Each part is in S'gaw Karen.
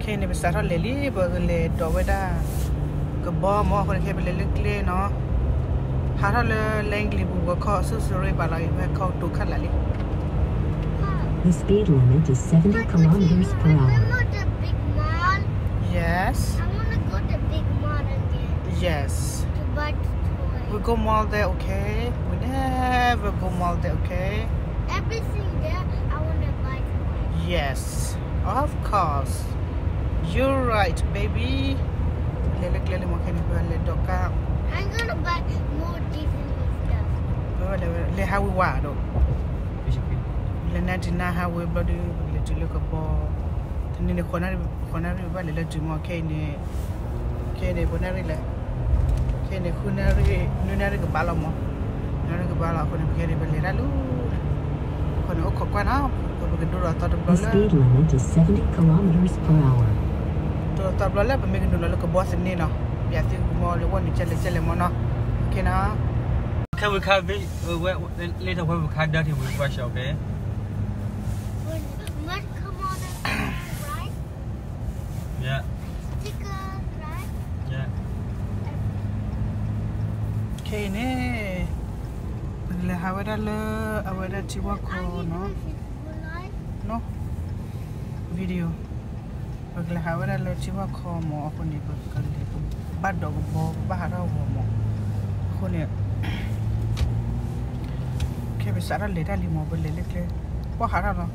ခဲအံၤန့ၣ် ပစးထီၣ်လဲၤလံ ပကလဲၤဒိးဝဲဒၣ် ကဘီမ့ၢ် အဃိန့ၣ် ခဲအံၤပလဲၤလၢကျဲနီၤ, ဟးထီၣ်လၢ Langley ပူၤ ပခီၣ်ဆူ Surrey ပာ်လီၤအံၤ ပဟဲခီၣ်တိာ်ခါလၢာ်လံ. The speed limit is seventy kilometers per hour. Remember the big mall? Yes. I want to go to big mall again. Yes. To buy toys. We go mall there, okay? We never go mall there, okay? Everything there, I want to buy toys. Yes, of course. You're right, baby. လဲၤလၢကျဲလၢမ့ၢ်ခဲန့ၣ် ပလဲၤဒိးကါ I'm gonna buy more Disney stuff. ပလဲၤ လဲၤ highway ဝါဒီး လဲၤနၢ်တံၢ်နၢ် highway ဘျီဒီး ပကလဲၤတုၤလၢကဘီ, တနံၤန့ၣ် ဃိးနၣ်ရံၣ် ဃိးနၣ်ရံၣ် ပဘၣ်လဲၤလၢတုၤမ့ၢ် ခဲအံၤန့ၣ် ခဲအံၤန့ၣ် ပနၣ်ရံၣ်လဲၣ်, ခဲအံၤန့ၣ် ဃုနၣ်ရံၣ် နွံနၣ်ရံၣ်ကဘၣ်လီၤမ့ၢ်, နွံနၣ်ရံၣ်ကဘၣ်လီၤ အဃိန့ၣ် ပကဲန့ၣ် ပလဲၤတၢ်လၢ အဃိန့ၣ် အိၣ်ခိးကွၢ်နီၤ, ပကဒိၣ်ဒီးသီတဘျီလၢ The speed limit is seventy kilometers per hour. ဒိၣ်ဒီးသီတဘျီလၢ ပမ့ၢ်ကနုာ်လီၤလၢကဘီသန့နီၤ, ပျးသုမ့ၢ်လၢဝဲန့ၣ် ကဲလဲၣ်ကဲလဲၣ်မ့ၢ်နီၤ, ခဲနီၤ. ခဲဝံခါဘ့ၣ် ဝဲ လ့ထီၣ်ဝဲဝံခါဒၢထံၣ်ဝံ ပှၤရှော့ပဲ Mud come on it, right? Yeah. Stickers, right? Yeah. ခဲအံၤန့ၣ် ပကလဲၤဟးဝဲဒၣ်လၢ အဝဲဒၣ်ထံဝီခီနီၤ, နီၤ, video ပကလဲၤဟးဝဲဒၣ်လၢထံဝီခီမ့ၢ် အဃိန့ၣ် ပကလဲၤ ပဘၣ်ဒိးကဘီ ပဘၣ်ဟးထီၣ်ဂီၤမ့ၢ်, အဃိန့ၣ် ခဲပစးထီၣ်လဲၤတၢ်လံမ့ၢ် ပလဲၤလၢကျဲ ပှၢ်ဟးထီၣ်လီၤ,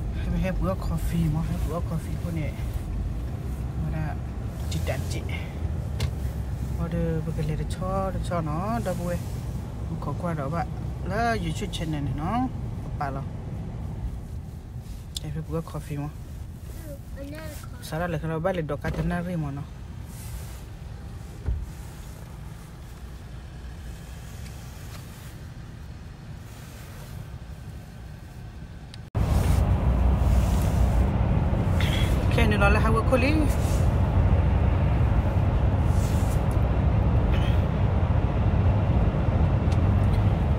ဟဲပဟဲပှ့ၤအီၣ် coffee မ့ၢ် ဟဲပှ့ၤအီၣ် coffee အဃိန့ၣ် ဝဲဒၣ် တံာ်တၢ်တံာ် အဃိဒီး ပကလဲၤတဆီတဆီနီၤ ဒီပုၢ်ဝဲၢ်, မူခိၣ်ကွၢ်ဒီးဘၣ် လၢ YouTube channel န့ၣ်နီၤ ပပာ်လီၤ, ဟဲပှ့ၤအီၣ် coffee မ့ၢ်, စးထီၣ်လဲၤခီဒီး ဘၣ်လဲၤဒိးကါတနၣ်ရံၣ်မ့ၢ်နီၤ. ခဲနုာ်လီၤလၢ highway ခိၣ်လံ,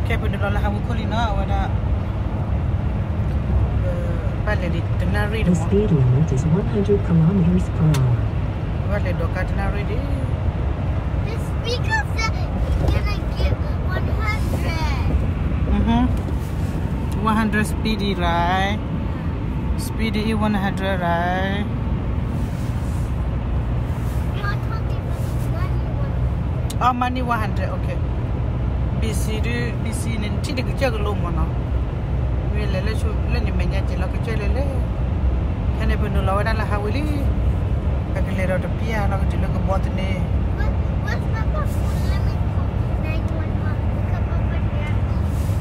ခဲပနုာ်လီၤလၢ highway ခိၣ်လံနီၤ အဝဲဒၣ် ဘၣ်လဲၤဒံးတနၣ်ရံၣ်တမး, The speed limit is one hundred kilometers per hour. ဘၣ်လဲၤဒိးကါတနၣ်ရံၣ်ဒံး, The speaker said you're gonna get one hundred. Mm-hmm. One hundred speedy, right? Speedy is one hundred, right? No, I'm talking about the money one hundred. Oh, money one hundred, okay. B C ဒုး B C န့ၣ် ထံၣ်တကစၢၢ်ကလိမ့ၢ်နီၤ, မ့ၢ်လဲၤလၢ လၢညမဲာ်ညါက့ၤလီၤကစၢၢ်လဲၣ်လဲၣ်, ခဲန့ၣ်ပနုာ်လီၤဝဲဒၣ်လၢ highway လံ, ပကလဲၤဒီးတပျၢ်လီၤကတုၤလၢကဘီသန့ What's, what's Papa phone? Let me call nine one one. Look up over there.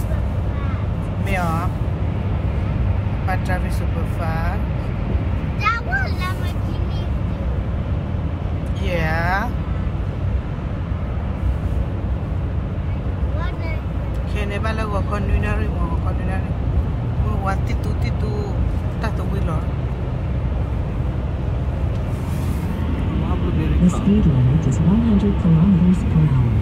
Super fast. မ့ၢ်အီၤ, ပၢ် drive super fast. That one Lamborghini. Yeah. ခဲန့ၣ်ဘၣ်လၢဂီၤခီနွံနၣ်ရံၣ်မ့ၢ် ဂီၤခီနွံနၣ်ရံၣ်, မ့ၢ်ဝဲတံၢ်တူတံၢ်တူ တၢ်သဝံလီၤ. The speed limit is one hundred kilometers per hour.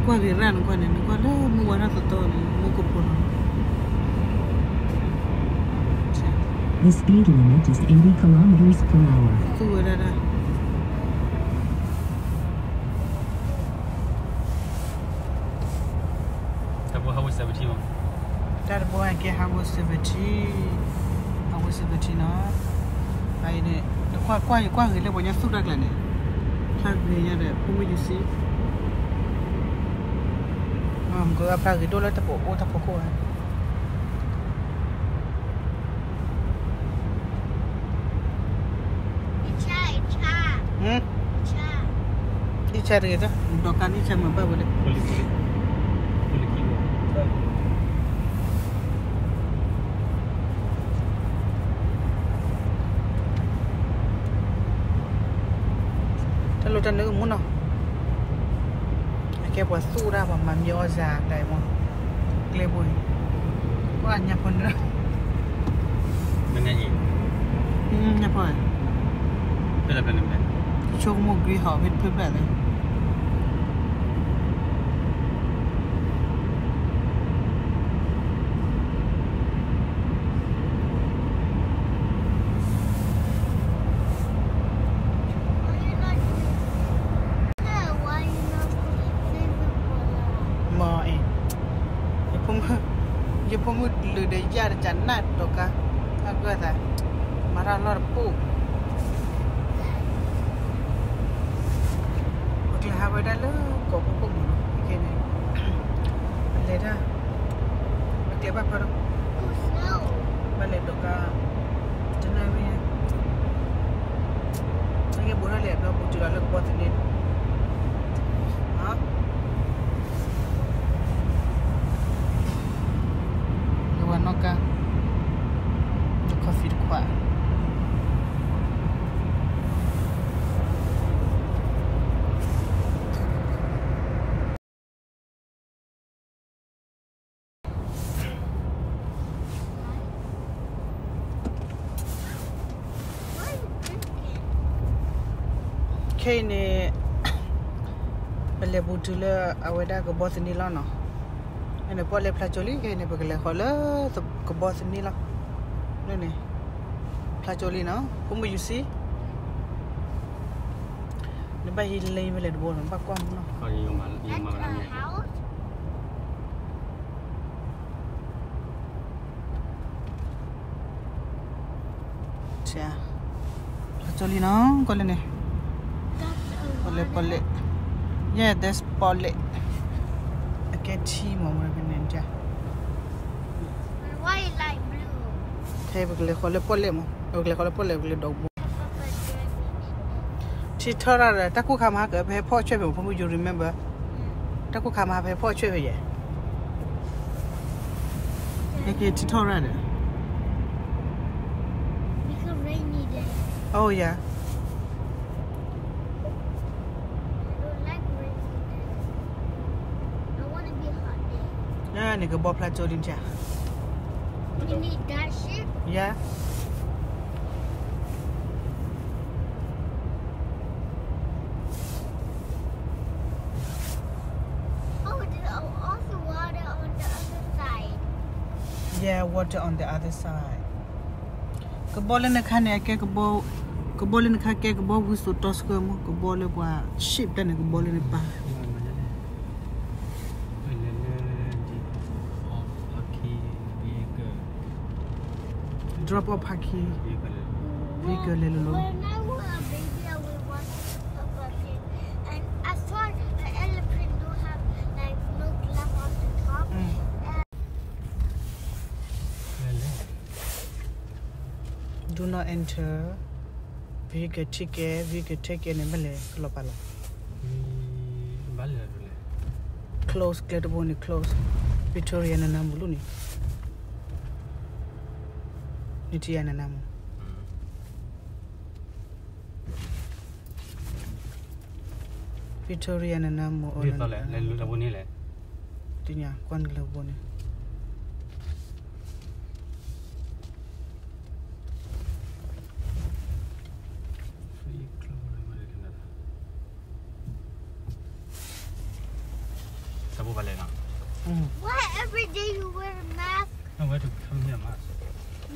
ကွၢ်ဂ့ၤရၣ်နကွၢ်န့ၣ် နကွၢ်လၢမုၢ်ဝါထီၣ်သတီၢ်န့ၣ် မုၢ်ကဖိလီၤ. The speed limit is eighty kilometers per hour. သူဝဲဒၣ်ဒၣ် တၢ်တဘိ highway seventeen မး, တၢ်တဘိကဲ highway seventeen, highway seventeen နီၤ, အအံၤန့ၣ် ကွၢ် ကွၢ် ကွၢ်ဂ့ၤလၢပှၤညါသူၣ်တၢ်ကျါန့ၣ်, ဖျါဂ့ၤညါဒီး ဖိမုၣ်ယူၤစံ, မ့ၢ်ကဖျါဂ့ၤဒိၣ်လၢတၢ်ပိာ်အိၣ်တၢ်ဖီခိၣ်ဧါ. ဆဲးတဂ့ၤ, ဒီးကါန့ၣ်ဆဲးမၤဘၣ်ဝဲလဲၣ်. တၢ်လိၣ်တၢ်နၢကမူနီၤ, အကဲပှၤသူၣ်ဒၣ်ပှၤမၤမံအီၣ်စၤတၢ်အံၤမး, ကျဲဖိအံၤ, ပှၤညါဖိန့ၣ်, ညါဖိ, ဆိကမိၣ် green ဟီၣ်ဖ့ၣ်ဖျၢၣ်ဖျၢၣ်လဲၣ်. မ့ၢ်, ယဖိမုၣ်လုာ်ဒီးယၢ်တကးနးဒီးကါ, အဂၢၢ်သး, မၤတၢ်လီၢ်တပူၤ, ပကလဲၤဟးဝဲဒၣ်လၢကီၢ်ပူၤကိးမုၢ်နံၤ, ခဲန့ၣ်, ပလဲၤတၢ်, ပကလဲၤဘၣ်ဖဲဒီး, ဘၣ်လဲၤဒီးကါ, တနၢ်မ့ၢ်, ကဲဘူးထီၣ်လဲၤဘျီပူၤတုၤလီၤလၢကဘီသန့, လၢဝဲနီၢ်ကါ, လၢ coffee တခွး ခဲအံၤန့ၣ်, ပလဲၤဘူးတုၤလၢအဝဲဒၣ်ကဘီသန့လီၤနီၤ, န့ၣ် ပီၣ်လဲၣ်ဖျါကၠိလံ, ခဲအံၤန့ၣ် ပကလဲၤဃီၤလၢကဘီသန့လီၤ, န့ၣ်, ဖျါကၠိလံနီၤ, ဖိမုၣ် you see, နဘၣ်ဟံးလၢဝဲလဲၤတဘိနီၤ, ဘၣ်ကွၢ်မနီၤ. ကၠိလံနီၤ, ကွၢ်လၢန့ၣ်, ပီၣ်လဲၣ်, ပီၣ်လဲၣ်, yeah, that's ပီၣ်လဲၣ်, အကဲထံမးဝဲန့ၣ်, ခဲအံၤပကလဲၤဃီၤလၢပီၣ်လဲၣ်မး, ပကလဲၤဃီၤလၢပီၣ်လဲၣ် ပကလဲၤဒီးဘိ ထံထီၣ်ရၣ်ဒီး တၢ်ကူၣ်ခါမဟါက ဖဲဖီၣ်ဆွဲၣ်ဖဲ ဖိမုၣ် you remember, တၢ်ကူၣ်ခါမဟါဖဲဖီၣ်ဆွဲၣ်ဖဲယဲၢ်, ကဲထံထီၣ်ရၣ်ဒီး, oh yeah, န့ၣ်ကဘီဖျါကၠိလံ, yeah. Oh, there's also water on the other side. Yeah, water on the other side. ကဘီလၢနခါန့ၣ် အကဲကဘီ, ကဘီလၢနခါကဲကဘီဝံစိာ်တီဆှၢမး, ကဘီလၢပှၤ ship တၢ်န့ၣ် ကဘီလၢနပၢ် drop off ဖးခံ, vehicle လဲၤလိၤလိၤ. When I was a baby, I would watch a puppet, and I saw the elephant don't have, like, no glass on the top. Do not enter, vehicle ticket, vehicle ticket န့ၣ် ဘၣ်လဲၤကလီၤပာ်လီၤ. Close ကျဲတဘိန့ၣ် close, Victoria နနါမူလီၤန့ၣ်, နထံၣ်ယၤနနါမူ Victoria နနါမူ, သ့ၣ်ညါကွၢ်နလၢဘိန့ၣ်. တၢ်ဘိဘၣ်လဲၣ်နီၤ. Why every day you wear a mask? No, where to come here, mask?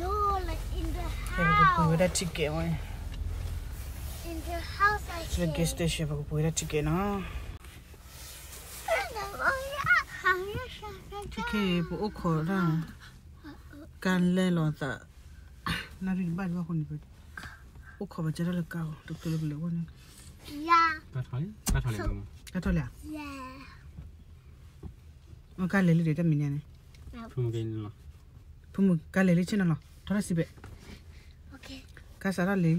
No, like, in the house. ပကပှ့ၤဝဲဒၣ် ticket ဝဲ, in the house, I say. လၢ gas station ပကပှ့ၤဝဲဒၣ် ticket နီၤ. Ticket ပအိၣ်ခိးဒၣ်, ကါလဲလီၤသး, နၣ်ရံၣ်တဘၣ်တဘၣ်ဃိန့ၣ်, အိၣ်ခိးဘၣ်ကဲထီၣ်လၢကါအီၤ တချုးလၢပလဲၤအိၣ်န့ၣ်. ကါထီၣ်လံ, ကါထီၣ်လံ, ကါလဲၤလံဒီးတၢ်မံၤန့ၣ်န့ၣ်, ဖိမုၣ်ကါလဲၤလံဆ့ၣ်နီၤလီၤ, ထီၣ်တၢ်စံးဘဲ, ကါစးထီၣ်လံ.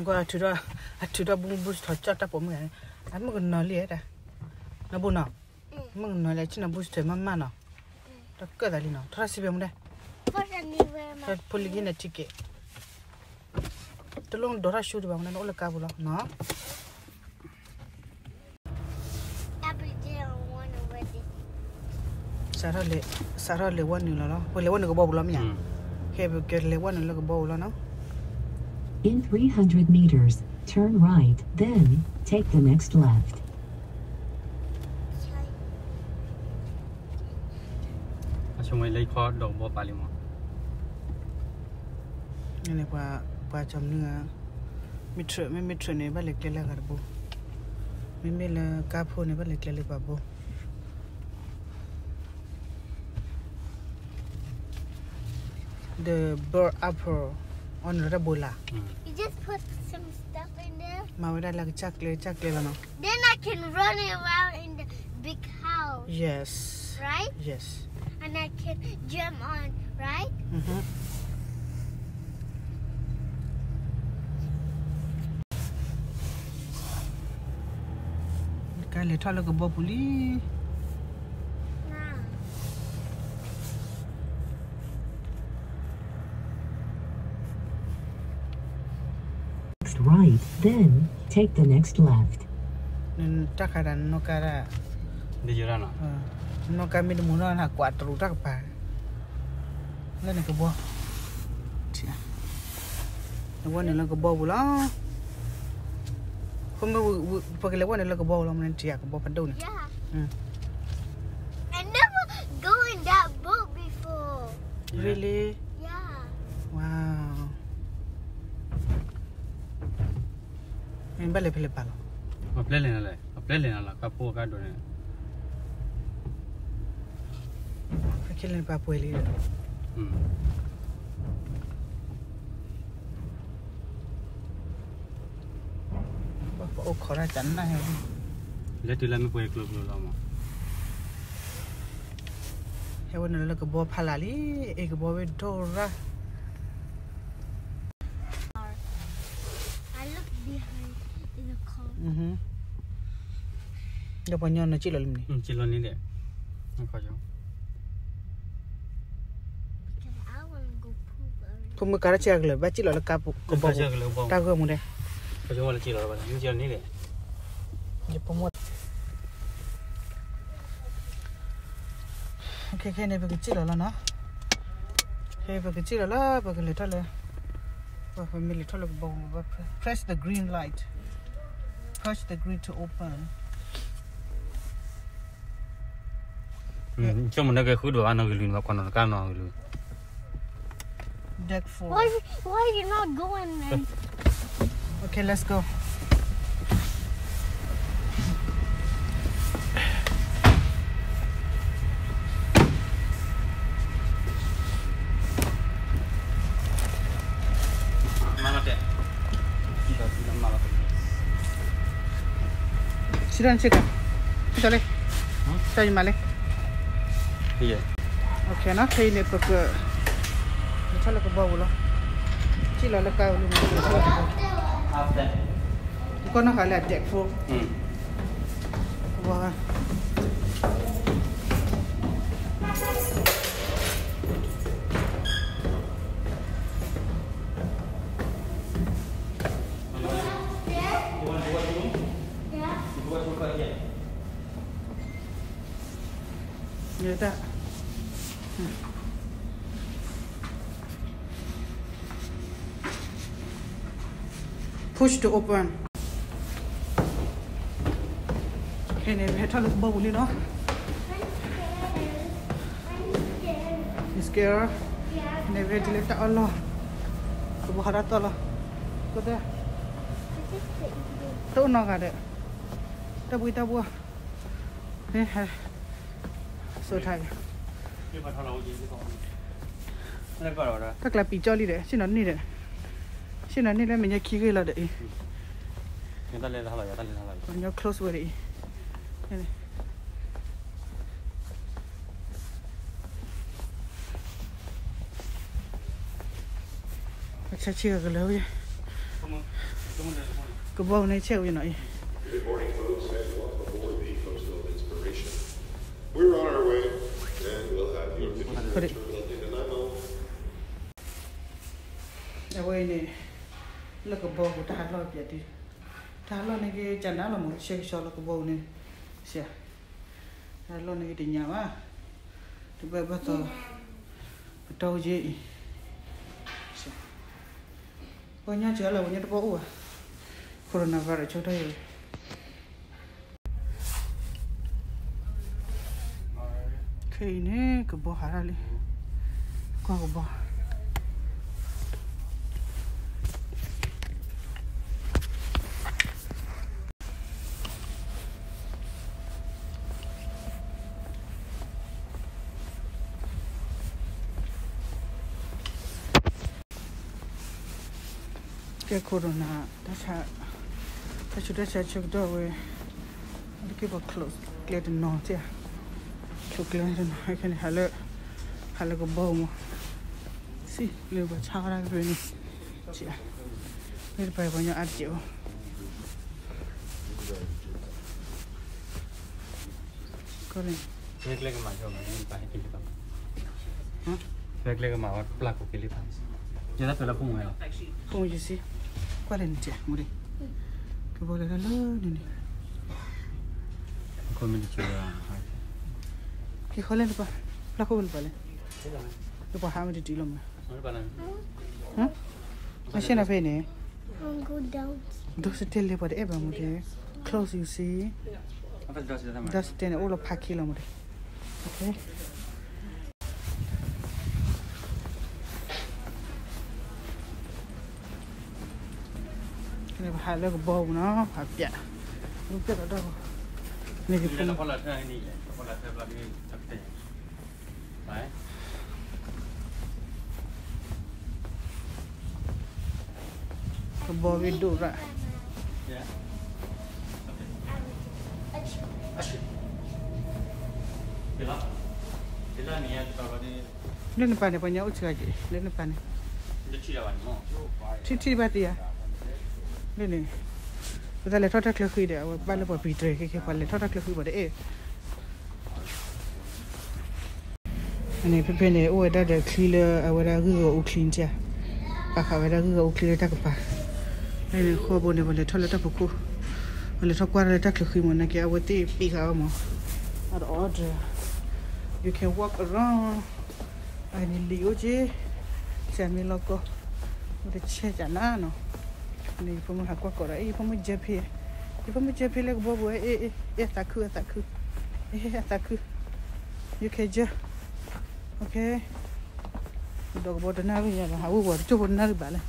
ကွၢ် အထုးထီၣ် အထုးထီၣ်ဘုဘုထီၣ်ကၠီၣ်တၢ်ပိာ်မုၣ်ဂၤန့ၣ် အမုၣ်ကနီၤလံဧါ, နဘိနီၤ, မုၣ်ကနီၤလံ ဆ့ၣ်နီၤဘုထီၣ်မးမးနီၤ, တၢ်ကၢၣ်သးလံနီၤ, ထီၣ်ထီၣ်စံးဘဲမူဒဲး, ဖိလံၤက့ၤန့ၣ် ticket, တလိၣ်ဒိးထီၣ်ရှူတဘၣ်မူဒဲး နအိၣ်လၢကါပူၤလီၤနီၤ. စးထီၣ်လဲၤဝဲနုာ်လီၤလီၤ, ပလဲၤဝဲနုာ်ကဘီပူၤလီၤမ့ၢ်ဧါ, ဟဲပကလဲၤဝဲနုာ်လၢကဘီပူၤလီၤနီၤ. In three hundred meters, turn right, then take the next left. အဆိကမိၣ်လၢခီဒီးကဘီပာ်လံမး, ပှၤကၠီမနုၤဧါ, မ့ၢ်ထရၢၣ် မ့မ့ၢ်ထရၢၣ်န့ၣ် ဘၣ်လဲၤကျဲလၢအဂၤတဘိ, မ့မ့ၢ်လၢကါဖိန့ၣ် ဘၣ်လဲၤကျဲလၢပှၤဘိ The bird apple, အီနုာ်လီၤတၢ်ဘိလၢ်, stuff in there. မၤဝဲဒၣ်လၢကစၢ်ကျဲ ကစၢ်ကျဲလီၤနီၤ. Then I can run around in the big house. Yes. Right? Yes. And I can jump on, right? Mm-hmm. ကလဲၤထီၣ်လၢကဘီပူၤလံ. Next right, then take the next left. တၢ်ခါဒၣ်နီၢ်ကါဒၣ်, နီၢ်ကါမ့ၢ်တမူနီၢ် နကွၢ်တရူးတၢ်ကပၤ, လၢနကဘီ, နဝဲနုာ်လၢကဘီပူၤလီၤ. ပကလဲၤဝဲနုာ်လၢကဘီပူၤလီၤ မ့ၢ်နထံၣ်ကဘီဖးဒိၣ်န့ၣ်. I never go in that boat before. Really? Yeah. Wow. မ့ၢ်ဘၣ်လဲၤဖဲလဲၣ်ပာ်လီၤ, အပျဲၢ်လဲၤနၤလဲၣ်, အပျဲၢ်လဲၤနၤလီၤ ကါဖိကါဒိးန့ၣ်, အခဲလၢာ်န့ၣ်ပာ်ပှဲၤလံ, ပအိၣ်ခိးတၢ်ကနၣ်ဟဲ, လၢတုၤလၢမ့ၢ်ပှဲၤကျိၤကျိၤလီၤမး, ဟဲဝဲနုာ်လၢကဘီဖးလၢ်လံ, အ့ၣ်ကဘီဝဲဒိၣ်ရၣ် I look behind in the car. ဒီးပှၤညီနုၢ်စံၣ်လီၤလံမနုၤ, စံၣ်လီၤန့ၣ်ဒီး, ဖိမုၣ်ကၤထီၣ်ဆဲးကလၢာ် ဘၣ်စံၣ်လီၤလၢကါပူၤကဘီပူၤ, တၢ်ဂၢၢ်မူဒဲး, ယပမိၢ် ခဲခဲန့ၣ် ပကစံၣ်လီၤလီၤနီၤ, ခဲပကစံၣ်လီၤလီၤ ပကလဲၤထီၣ်လၢ, ပမ့ၢ်လဲၤထီၣ်လၢကဘီပူၤ press the green light, press the green to open. ဆိကမိၣ်နကဃုဒိၣ်ဘၣ်နီၢ်ဂံၢ်လွံၢ်န့ၣ် ဘၣ်ကွၢ်နီၢ်တကါနီၢ်ဂံၢ်လွံၢ်, deck four. Why, why you not going then? Okay, let's go. စံးထီၣ်န့ၣ်ဆ့ကၤ, စံးထီၣ်လံ, စံးယမၤလံ. Okay နီၤ, ခဲအံၤန့ၣ် ပကလဲၤထီၣ်လၢကဘီပူၤလီၤ, စံၣ်လီၤလၢကါပူၤလံ, ကီၢ်နီၢ်ဃာ်လၢ deck four. ယတၢ် push to open. ခဲအံၤန့ၣ် ပဟဲထီၣ်လၢကဘီပူၤလံနီၤ, ယ scared, န့ၣ် ပဟဲတုၤလၢတၢ်အီၣ်လီၢ်, ကဘီဟးထီၣ်သီၣ်လီၤ, က, တအိၣ်နီတဂၤဒီး, တၢ်ဘှံးတၢ်ဘှီၣ်, န့ၣ်ဟဲ စိာ်ထါ, တၢ်ကျးပံာ်ကၠီလံဒီး ဆ့ၣ်နီၤန့ၢ်ဒီး, ဆ့ၣ်နီၤန့ၢ်လၢမဲာ်ညါခံဂ့ၢ်လီၤဒီးအံၤ, ပှၤကညီ close ဝဲဒၣ်အံၤ, ပဆါဆံဂၤကလၢၤဝဲ, ကဘီန့ၣ်ဆဲးဝံၤနီၤအံၤ. Good morning, folks, and welcome aboard the Coastal Inspiration. We're on our way, and we'll have your tickets at the terminal in Nanaimo. အဝဲအံၤန့ၣ် လၢကဘီပူၤတၢ်ဟးလီၢ်ပၠးတံၢ်, တၢ်ဟးလီၢ်န့ၣ်က့ၤကနၣ်လီၤမး ဆဲးကဆှီလၢကဘီပူၤန့ၣ်, ဆဲး တၢ်ဟးလီၢ်န့ၣ်က့ၤတညါဘၣ်, တဘၣ်ဘၣ်သီ ပတီၢ်က့ၤအံၤ, ဆဲး ပှၤညီစှၤလီၤ ပှၤညီတဘၣ်အိၣ်ဘၣ်, coronavirus ဆိကတၢၢ်ယဲၢ် ခဲအံၤန့ၣ် ကဘီဟးထီၣ်လံ, ကွၢ်ကဘီ ကဲ corona တၢ်ဆူးတၢ်ဆါဆၢကတီၢ်ဝဲ, အတက့ၢ်ပှၤ close ကျဲတနီၤတၢ်, close ကျဲတနီၤ ခဲန့ၣ် ဟးလၢ ဟးလၢကဘီမး, စံးလၢပှၤဆါဝဲဒၣ်ကရၢန့ၣ်, မ့ၢ်တပှၤပှၤညီအါတက့ၢ်ဘၣ် ကီၢ်န့ၣ် ဖဲကျဲကမၤဝဲပျၢ်ကိးက့ၤလံဖး, ဖဲကျဲကမၤဝဲပျၢ်ကိးက့ၤလံဖး, ယဲဒၣ်ဖဲလၢဖုံဝဲလီၤ, ဖုံယစံ, ကွၢ်လဲၣ်န့ၣ်တမူဒံး, ကဘီလဲၤတၢ်လၢန့ၣ်န့ၣ်, ခိၣ်မ့ၢ်တကၠိ, က့ၤဃီလဲၣ်တပှၤ, ပျၢ်ခိၣ်ဝဲလၢပှၤလဲၣ်, လၢပှၤဟးမ့ၢ်တတုၤလီၤမး, မ့ၢ်ရှဲနီၤဖဲန့ၣ် ဒီးစတဲလဲၤပှၤတအဲၣ်ဘၣ်မူဒံး, close ယစံ, ဒီးစတဲန့ၣ် အိၣ်လီၤဖးခံလီၤမူဒံး, ပဟးလၢကဘီပူၤနီၤ ပှၤပျး, ပျးဒီးဒီး, န့ၣ် ကဘီဘ့ၣ်ဒိၣ်ရၣ်, လၢနပၤန့ၣ် ပှၤညီအိၣ်ဆံးဂၤက့ၤ လၢနပၤန့ၣ်, ထံထံဘၣ်သ့ဧါ, လၢန့ၣ်, ပတၢ်လဲၤထီၣ်တၢ်ချၢဃံဒီး အဝဲဘၣ်လၢပှၤပံၤတြဲၤခဲခဲ ပှၤလဲၤထီၣ်တၢ်ချၢဃံပှၤတအဲၣ် အန့ၣ် ဖဲဖဲန့ၣ် အိၣ်ဝဲဒၣ်ဒီးချံလၢအဝဲဒၣ်ဂုၢ်ဂီၤအူချံန့ၣ်, ပာ်ဃာ်ဝဲဒၣ်ဂုၢ်ဂီၤအူချံလၢတၢ်ကပၤ, လၢန့ၣ်ဃီဘိန့ၣ် ပှၤလဲၤထီၣ်လၢတၢ်ဖီခိၣ်, ပှၤလဲၤထီၣ်ကွၢ်လၢတၢ်ချၢဃံမး နာ်က့အဝဲသ့ၣ်ပံးဃာ်အီၤမး, အတအီၣ်တြဲၤ, you can walk around, အန့ၣ်လံာ်အိၣ်က့ၤ, စမ့ၢ်လီၢ်ကီၢ်, အိၣ်တဆဲးကနၤနီၤ, န့ၣ် ယဖိမုၣ်ဟးကွၢ်ကိးဒီး အ့ၣ် ယဖိမုၣ် jump ဖဲ, ယဖိမုၣ် jump ဖဲလၢကဘီပူၤဝဲ အ့ၣ် အ့ၣ် အသးခု အသးခု, အ့ၣ် အသးခု, you can jump, okay, ဒီးကဘီတနၣ်ရံၣ်ညါဒီး ဟးဝ့ၤဝီၤတကၠိၢ်ဖိတနၣ်ရံၣ်ဘၣ်လဲၣ်,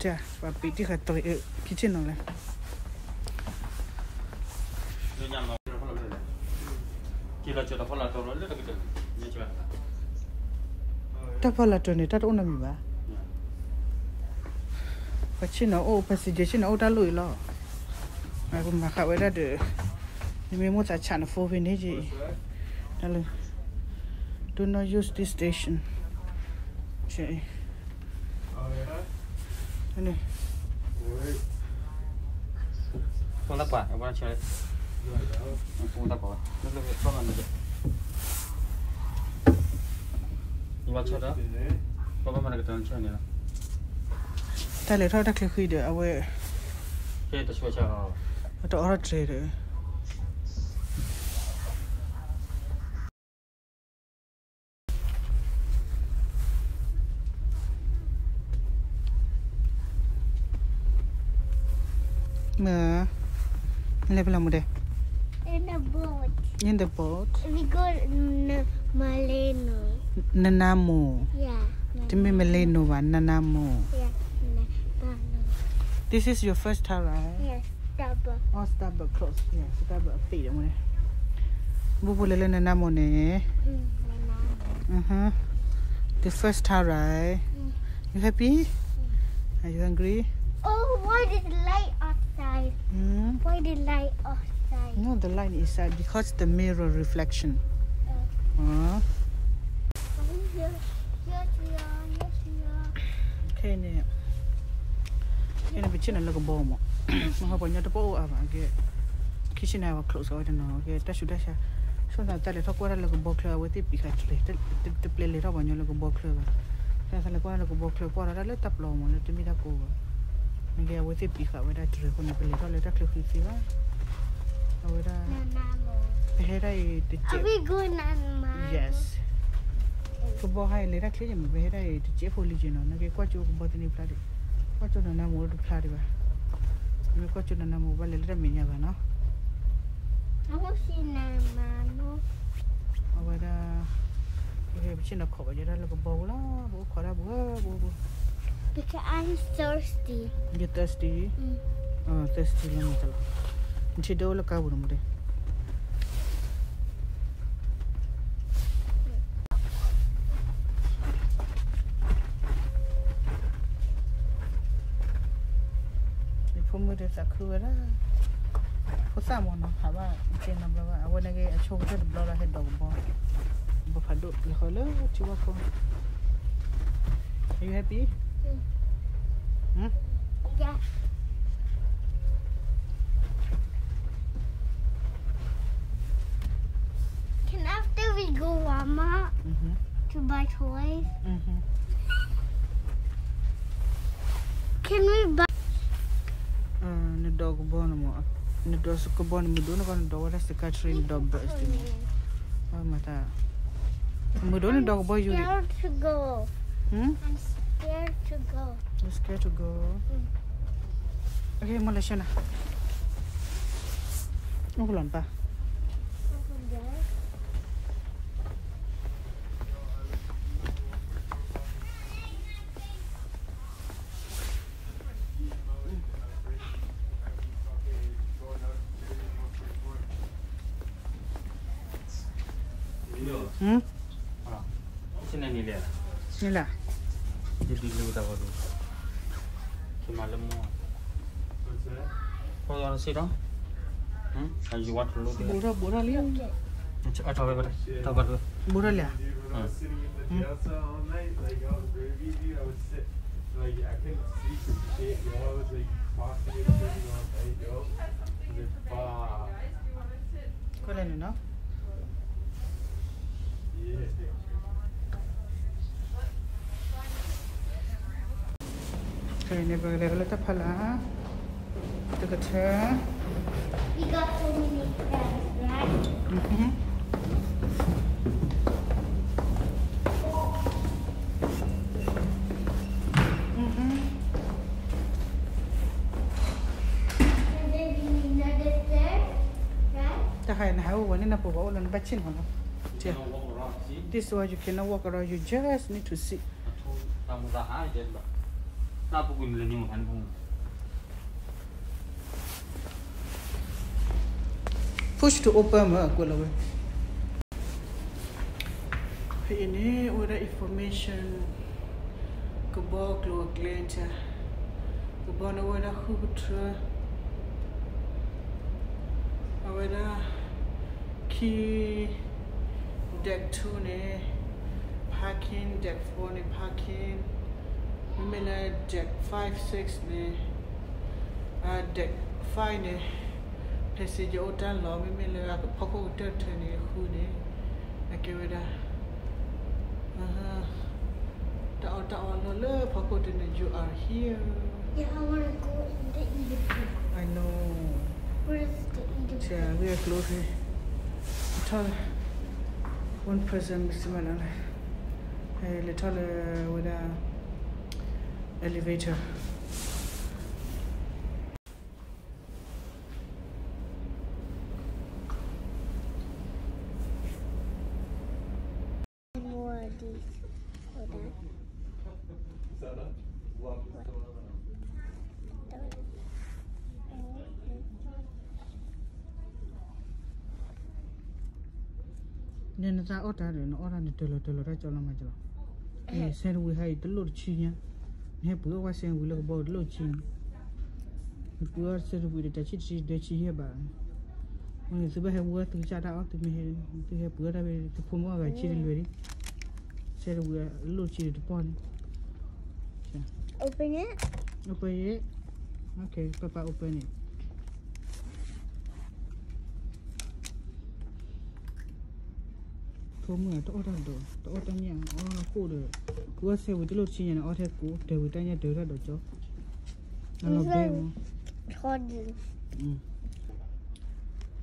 တၢ် ပှၤပံးတံၢ်ဃာ်တရံး ခံဆ့ၣ်နီၤလဲၣ် တၢ်ဖီလာ်တၢ်န့ၣ် တၢ်တအိၣ်နီတမံၤဘၣ်. ပှၤဆ့ၣ်နီၤအိၣ် passenger ဆ့ၣ်နီၤအိၣ်တၢ်လိၣ်အံၤလီၤ. ပမၤဃာ်ဝဲဒၣ်ဒီး နမ့ၢ်မိၣ်သးဆးန phone ဖဲန့ၣ်က့ၤ တၢ်လၢ Do not use this station. န့ၣ် တၢ်လဲၤထီၣ်တၢ်ချၢဃံဒီး အဝဲ တအိၣ်ထီၣ်တြဲၤဒီး မ့ၢ် နလဲၤဖဲလဲၣ်မူဒဲး In the boat. In the boat. We go N-, Nanaimo. Nanaimo. Yeah. တမ့ၢ် Maleno ဘၣ် Nanaimo. Yeah. This is your first time, right? Yes. Starbucks. Oh, Starbucks close. Yeah, Starbucks အပိတ်တယ်မူဒဲး. ဘိဘိလဲၤလၢ Nanaimo န့ၣ် Mm, Nanaimo. Uh-huh. The first time, right? Mm. You happy? Mm. Are you hungry? Oh, why the light outside? Hmm? Why the light outside? No, the light inside because the mirror reflection. Oh. Huh? Oh, yes, yes, yeah, yes, yeah. Okay, န့ၣ် ကဲန့ၣ်ပဆ့ၣ်နီၤလၢကဘီမး, မ့ၢ်ဟီပှၤညီတပအိၣ်အါဘၣ်, ကဲ kitchen န့ၣ် အဝဲ close အဝဲတနီၤ, ကဲတၢ်ဆူးတၢ်ဆါ, ဆိသးတၢ်လဲၤထီၣ်ကွၢ်တၢ်လၢကဘီချၢ အဝဲသ့ၣ်ပံးဃာ်တပျဲ, တပျဲလဲၤထီၣ်ပှၤညီလၢကဘီချၢဘၣ်, တၢ်သးလဲၤကွၢ်တၢ်လၢကဘီချၢ ကွၢ်ဒီးတၢ်လၢတၢ်ပျီမး လၢတမ့ၢ်တၢ်ကိးဘၣ်, နကဲအဝဲသ့ၣ်ပံးဃာ်ဝဲဒၣ်တရံးအဃိန့ၣ် ပလဲၤထီၣ်လၢတၢ်ချၢဃံသ့ဘၣ်, အဝဲဒၣ် ပဟဲဒၣ်အံၤတကဲး, yes, ကဘီဟါအံၤလဲၤတၢ်ချ့ယမး ပဟဲဒၣ်အံၤတကဲးဖိလံက့နီၤ, နကဲကွၢ်ကၠိကဘီသန့ဖျါဒံး, ကွၢ်ကၠိနီၢ်နါမူတဖျါဒံးဘၣ်, မ့ၢ်ကွၢ်ကၠိနီၢ်နါမူဘၣ်လဲၤလၢတၢ်မဲာ်ညါဘၣ်နီၤ, အဝဲဒၣ် ပဆ့ၣ်နီၤခိးဘၣ်ယဲဒၣ်လၢကဘီပူၤလီၤ, ပအိၣ်ခိးဒၣ်ပူၤပူၤ, because I'm thirsty, you're thirsty, thirsty လီၤမးတလီၤ, နထံဒိၣ်လၢကါပူၤနီၤမူဒဲး ယဖိမုၣ်ဒီးသးခုဝဲဒၣ်, ဖိသၣ်မ့ၢ်နီၤ ဖးဘၣ်ကဲနီတဘျီဘၣ်, အဝဲန့ၣ်က့ၤအဆိကတၢၢ်တဘျီလၢဟဲဒိးကဘီ, ဘီဖးဒိၣ်လဲၤဃီလၢထံဝါခိၣ်, Are you happy? Can after we go Walmart to buy toys, can we buy နဒိးကဘီန့ၣ်မ့ၢ်, နဒိးကဘီန့ၣ် မုၢ်ဒိၣ်န့ၣ်ကီး နဒိးဝဲဒၣ် Skechers နဒိး Birks န့ၣ်, မၤတၢ်, မုၢ်ဒိၣ်န့ၣ်ဒိးကဘီယူၤဒံး, I'm scared to go, I'm scared to go, မ့ၢ်လဲၤဆၢနၤ, အိၣ်ကလီၤနပၢ် န့ၣ်လဲၣ်, ယဒုးလၢတၢ်ဂီၤဒုး, ယမၤလၢမိၢ်, ကီၢ်ယီၤစ့ဒီး, အယဝါတလိၣ်သ့, ဘူးထီၣ်လံ, ဘူးထီၣ်လံဧါ, Qual è il nome? Okay, န့ၣ်ပကလဲၤကလၢတၢ်ဖီလာ်, တကထၢ, We got so many friends, right? Mm-hmm. Mm-hmm. And then we need another chair, right? တၢ်ခါအံၤနဟးအိၣ်ဝဲန့ၣ် နပှၤဘၣ်အိၣ်လၢနဘၣ်ဆ့ၣ်နီၤလီၤ. This one you cannot walk around, you just need to sit. Push to open မ့ၢ်ကွဲးလီၤဝဲ. ဖဲအံၤန့ၣ် အိၣ်ဝဲဒၣ် information ကဘီကျိၤအကျဲတၢ်, ကဘီန့ၣ်အိၣ်ဝဲဒၣ်ဃုကထၢ, အဝဲဒၣ် ခံ deck two န့ၣ် parking, deck four န့ၣ် parking, မ့မ့ၢ်လၢ deck five six န့ၣ် deck five န့ၣ် passenger အိၣ်တၢ်လီၢ်, မ့မ့ၢ်လၢအဖီခိၣ်ကတၢၢ်တထၢန့ၣ် ဃုန့ၣ် အကဲဝဲဒၣ် တၢ်အီၣ်တၢ်အီလီၢ်လၢဖီခိၣ်တန့ၣ် you are here. Yeah, I wanna go in the elevator. I know. Where is the elevator? ဆရာ we are close here. ထီၣ် one person မ့ၢ်စမလဲၣ်, လဲၤထီၣ်လၢဝဲဒၣ် elevator. More of these. Hold on. နနသးအီၣ်တၢ်ဒီး နအီၣ်တၢ်န့ၣ် တၢၤလီၤတၢၤလီၤတၢ်ကၠီလီၤမးကၠီလီၤ. အဲ sandwich ဟဲအံၤတလိၣ်တဆံညါ, နဟဲပှ့ၤအီၣ်ဝဲ sandwich လၢကဘီတလိၣ်တဆံညါ, နပှ့ၤအီၣ် sandwich ဒီးတဆံတဆံဒွဲဆံယဲၢ်ဘး, အဃိန့ၣ်သုဘၣ်ဟဲဝဲသုကစၢ်တၢ်အီၣ် သုမ့ၢ်ဟဲ သုဟဲပှ့ၤအီၣ်တၢ်ဝဲ သုဖိမုၣ်အီၣ်ဂၤဆံတလွဲၤလံ, sandwich အလိၣ်တဆံတပီၢ်န့ၣ်, Open it. Open it. ပၢ်ပၢ်အိၣ်ပၢ်န့ၣ် ဖိမုၣ်တအီၣ်တၢ်ဒီး တအီၣ်တၢ်မ့ၢ် အီၣ်ဃိၣ်ဒီး ကူအီၣ်ဆဲဝံၤတလိၣ်တဆံညါန့ၣ် အီၣ်ထဲကူ တဲာ်ဝံၤတၢ်ညၣ်တဲာ်ဝံၤတၢ်ဒီးကၠီ အလီၤဘဲမး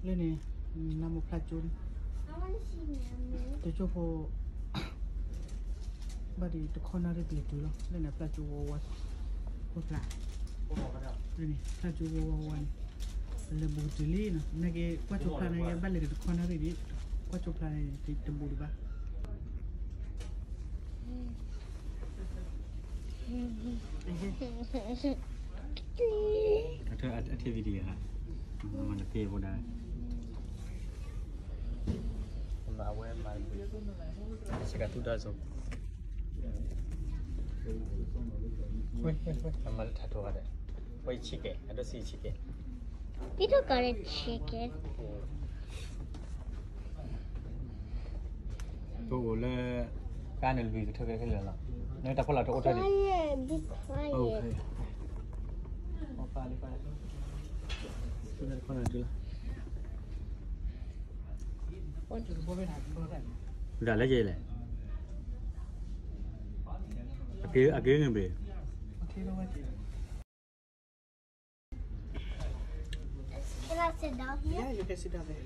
လၢန့ၣ် နါမိၢ်ဖျါကၠိန့ၣ် တကၠိဖိ ဘၣ်ဒီးတခီနၣ်ရံၣ်ပလဲၤတုၤလီၤ လၢန့ၣ်ဖျါကၠိဝါဝါ ဖိဖျါ လၢန့ၣ် ဖျါကၠိဝါဝါဝါန့ၣ် ပလဲၤဘူးတုၤလံနီၤ နာ်က့ကွၢ်ကၠိဖျါန့ၣ် ဘၣ်လဲၤတခီနၣ်ရံၣ်ဒံး ကွၢ်ကၠိဖျါန့ၣ် တဘူးဒံးဘၣ် အထံၣ် video ဟါ မနဖ့ဘိဒၣ် အဝဲမၤ စကၤသူၣ်ဒၣ်စိ ဝဲ ဝဲ ဝဲ အမၤလၢထးထိးဂၤဒီး ဝဲ chicken အဒိၣ်စံ chicken ပထူၣ်ကးလၢ chicken ပအိၣ်လၢ ကါန့ၣ်လွံၢ်ကထၢခဲခဲလၢာ်လီၤ နတၢ်ဖီလာ်တအိၣ်ထီၣ်ဒံး Quiet, be quiet. ဒၣ်လဲၣ်ကလဲၣ် အက့ၤ အက့ၤန့ၣ်ဘ့ၣ် Can I sit down here? Yeah, you can sit down there.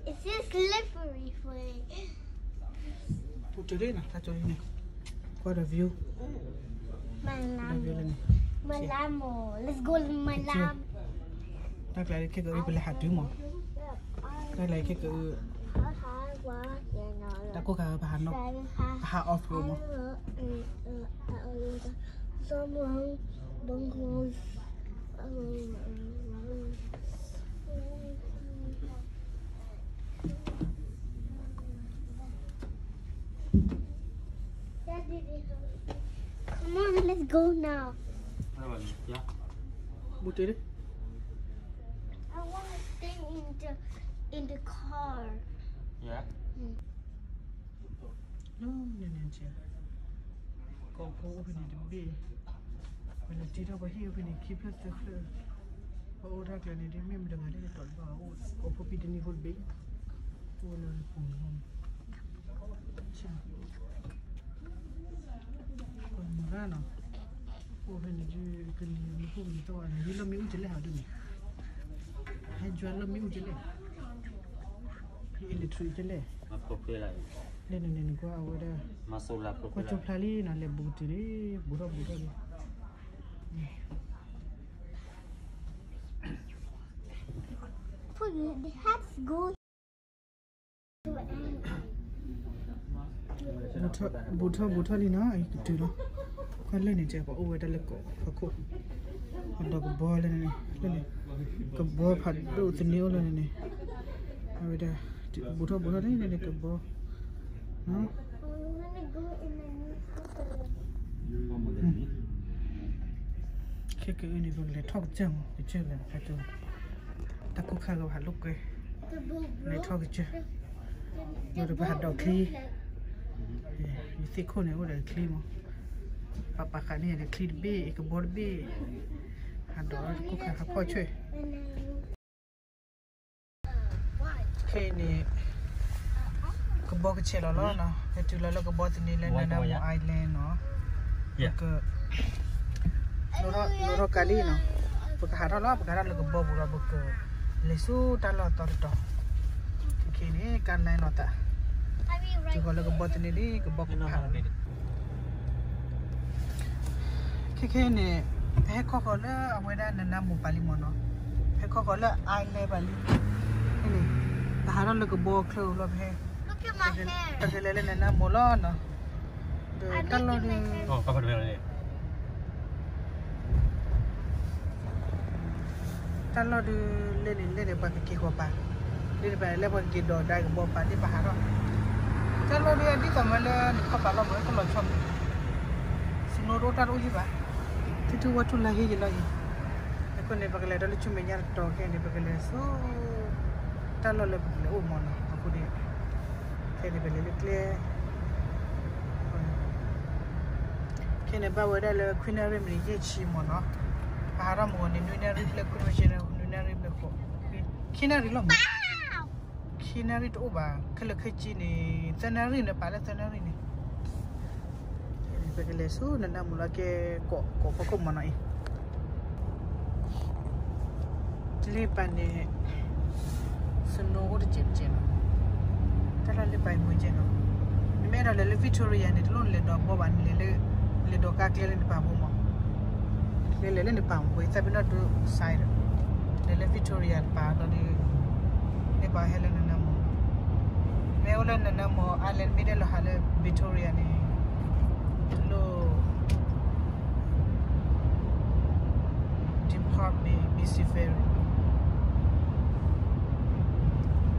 It's just slippery for me. ပူၤတုၤလံနီၤ တၢ်ကၠိန့ၣ် quite a view. Malam. Malam. Let's go Malam. တၢ်ကျါလၢခဲကအု ပလဲၤဟးတုၤမး တၢ်ကျါလၢခဲကအု တၢ်ကိၢ်ခါပဟးနီၢ် ပဟး off road မး Someone bungles. Come on, let's go now. ဘူးတုၤလံ I want to stay in the in the car. Yeah. လၢန့ၣ်န့ၣ်ကဲ ကိးဖိအိၣ်ဖဲန့ၣ်တဘ့ၣ် ပလဲၤတ့ထီၣ်ပှၤဟံၣ်အိၣ်ဖဲန့ၣ် ခံဖျၢၣ်သၢဖျၢၣ် ပအိၣ်တၢ်ကျဲန့ၣ် ဒ်မ့ၢ်မတဂၤလၢကတီၤတဘၣ်အိၣ် ကိးဖိဖံတနံၤဖိတဘ့ၣ် အိၣ်လၢပူၤန့ၣ် ပမုၢ်ဂၤနီၤ အိၣ်ဖဲန့ၣ်ဒ် ကလံၤမုၢ်ဟူမုၢ်သီန့ၣ် ဟံၣ်လီၢ်မ့ၣ်အူကလဲၣ်ဟးဒ်န့ၣ် ဟဲယွၤလီၢ်မ့ၣ်အူကလဲၣ် ဟံၣ် electric ကလဲၣ် လၢန့ၣ်န့ၣ်နကွၢ်အဝဲဒၣ် ကွၢ်ကၠိဖျါလံနီၤ လဲၤဘူးတုၤလံ ဘူးထီၣ်ဘူးထီၣ်လံ Put the hats go. ဘူးထီၣ်ဘူးထီၣ်လံနီၤ အံၤကတုၤလီၤ ကွၢ်လၢန့ၣ်ကဲ ပှၤအိၣ်ဝဲဒၣ်လၢကိးဖးခိၣ် အဒီးကဘီလၢန့ၣ် လၢန့ၣ် ကဘီဖးဒိၣ်သန့အိၣ်လၢန့ၣ်န့ၣ် အဝဲဒၣ် ဘူးထီၣ်ဘူးထီၣ်လံန့ၣ်န့ၣ် ကဘီ ခဲကအုန့ၣ် ပကလဲၤထီၣ်ကစၢၢ်မး ကစၢၢ်လၢ တၢ်ကိၢ်ခါဂၤဟးလိာ်ကွဲ လဲၤထီၣ်ကစၢၢ် ဒီးပဟးဒီးချံ ယသ့ၣ်ခိၣ်န့ၣ်အိၣ်ဒီးချံမး ပပာ်ဃာ်န့ၢ်ယၤဒီးချံတဘ့ၣ် ကဘီတဘ့ၣ် ဟးဒီးကိၢ်ခါဟးဖီၣ်ဆွဲၣ် ခဲအံၤန့ၣ် ကဘီကဆဲးလီၤလီၤနီၤ ဟဲတုၤလီၤလၢကဘီသန့လၢ Nanaimo Island နီၤ ပက လိၣ်ထီၣ်ကးလံနီၤ ပကဟးထီၣ်လီၤ ပကဟးထီၣ်လၢကဘီပူၤဒီး ပကလဲၤဆူတၢ်လီၢ်အသီတတီၤ ခဲခဲန့ၣ် ကါလဲနီၤသး တုၤဃီၤလၢကဘီသန့လံ ကဘီကဖးလီၤ ခဲခဲန့ၣ် ပဟဲခီဃီၤလၢအဝဲဒၣ် Nanaimo ပာ်လံမးနီၤ ဟဲခီဃီၤလၢ island ပာ်လံ န့ၣ် ပဟးထီၣ်လၢကဘီချၢလီၤ ပဟဲ ပကလဲၤလၢ Nanaimo လီၤနီၤ ဒီးတၢ်လီၢ်ဒုး တၢ်လီၢ်ဒုး လဲၣ်န့ၣ်လဲၣ်န့ၣ် ပှၤကက့ၤဃီၤပာ် လၢန့ၣ်ပှၤလဲၣ်ပှၤကက့ၤဒီးဒါကဘီပာ်န့ၣ်ပဟးထီၣ် တၢ်လီၢ်ဒုးဒ်သိးမ့ၢ်လၢနခီပာ်လီၤမ့ၢ်တလီၤဆီမး စနိတအိၣ်တၢ်တအိၣ်ယံၤဘၣ် ထံထူဝါထူလါဟ့ယလီၤအံၤ အဃိန့ၣ် ပကလဲၤဒီးလၢဆူမဲာ်ညါတတီၤခဲန့ၣ် ပကလဲၤဆူ တၢ်လီၢ်လၢပကလဲၤအိၣ်မးနီၤ အဃိန့ၣ် ခဲန့ၣ်ပလဲၤလၢကျဲ ခဲ န့ၣ်ဘၣ်ဝဲဒၣ်လၢခွံနၣ်ရံၣ်မံးနံးယဲၢ်ဆံမ့ၢ်နီၤ, ပဟးထီၣ်မ့ၢ်န့ၣ် နွံနၣ်ရံၣ်ဘျဲၣ် ခွံနၣ်ရံၣ်ဘျဲၣ်ဃိး, ခံနၣ်ရံၣ်လီၤမး, ခံနၣ်ရံၣ်တအိၣ်ဘၣ်, ခဲလၢာ်ခဲဆ့န့ၣ် သၢနၣ်ရံၣ်န့ၣ် ပာ်လၢသၢနၣ်ရံၣ်န့ၣ် ပကလဲၤဆူနနၢမူလီၤကဲ ကိးဖီခိၣ်မ့ၢ်နီၤအံၤ လ့ပၤန့ၣ် snow အိၣ်တစဲးတစဲးနီၤ, တၢ်လၢလ့ပၤအံၤမ့ၢ်ကဲနီၤ, နမ့ၢ်အဲၣ်ဒိးလဲၤလၢ Victoria န့ၣ် တလိၣ်နလဲၤဒီးဘီဘၣ်, နလဲၤလၢ လဲၤဒီးကါကျဲလၢနပာ်ပူၤမး, လဲၤလဲၤလၢနပာ်ပူၤ သးပ့ၤနီၣ်ဒိ side ဒီး လဲၤလၢ Victoria တပၤဒီး လ့ပၤဟဲလၢနနၢမူ, မ့ၢ်အိၣ်လၢနနၢမူ island မ့ၢ်ဒဲးလီၤဟးလၢ Victoria န့ၣ် တလိၣ် depart မ့ၢ် BC Ferry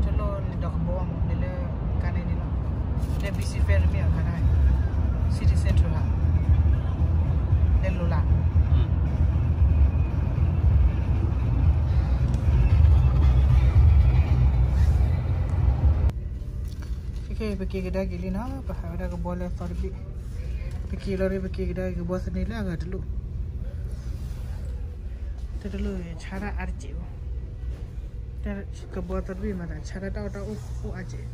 တလိၣ်လဲၤဒီးကဘီမး လဲၤလၢကါန့ၣ်န့ၣ်လီၤ, လၢ BC Ferry မ့ၢ်အဂၤဒၣ် City Central ဟး လဲၤလိၤလၢ် ခဲခဲအံၤ ပက့ၤကဒါက့ၤလံနီၤ, ပဟးဝဲဒၣ်ကဘီလၢအသီတဘ့ၣ်, ပက့ၤလီၤဒီး ပက့ၤကဒါက့ၤကဘီသန့လၢအဂၤတလိၣ်, တတလိၣ်ဆါတၢ်အါတစဲးဘၣ်, ကဘီသီတဘ့ၣ်မး တၢ်ဆါတၢ်တၢ်အီၣ်တၢ်အီအိၣ်အါတစဲး,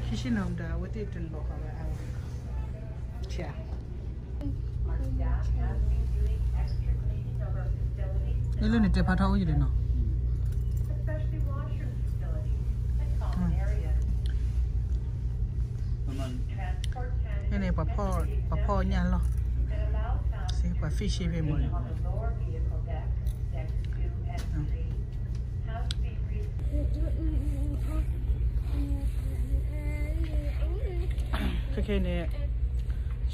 ဟံၣ်ဆ့ၣ်နီၤမတၤ အဝဲသ့ၣ်တလီၤဃာ်ဝဲအါဝဲ, ဆါ လၢန့ၣ်တဲဖးထီၣ်အိၣ်ယံၤဒီးနီၤ, န့ၣ် ပှၤဖီၣ်ညၣ်လီၢ်, ပှၤ fish ဖဲမ့ၢ်န့ၣ်, ခဲခဲန့ၣ်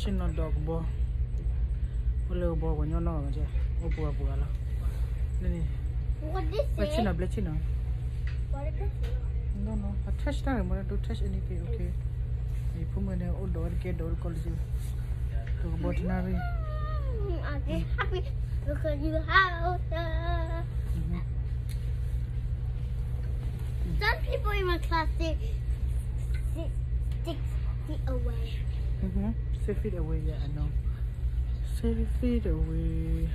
ဆ့ၣ်နီၤဒီးကဘီ, အိၣ်လၢကဘီပှၤညီနီၢ်ဂၤ, အိၣ်ပှၤပှၤလီၤ, န့ၣ်, ဘျဲၣ်ဆ့ၣ်နီၤ ဘျဲၣ်ဆ့ၣ်နီၤ, no no, I touch တၢ်ဂ့ၤမ့ၢ် don't touch anything, okay, ယဖိမုၣ်န့ၣ် အိၣ်ဒီးဝဲတကဲဒီးတကီၢ်လၢ, ဒီးကဘီတနၣ်ရံၣ် I'll be happy because you have the Some people in my class say six, six feet away. Mm-hmm. Six feet away, yeah, I know. Six feet away.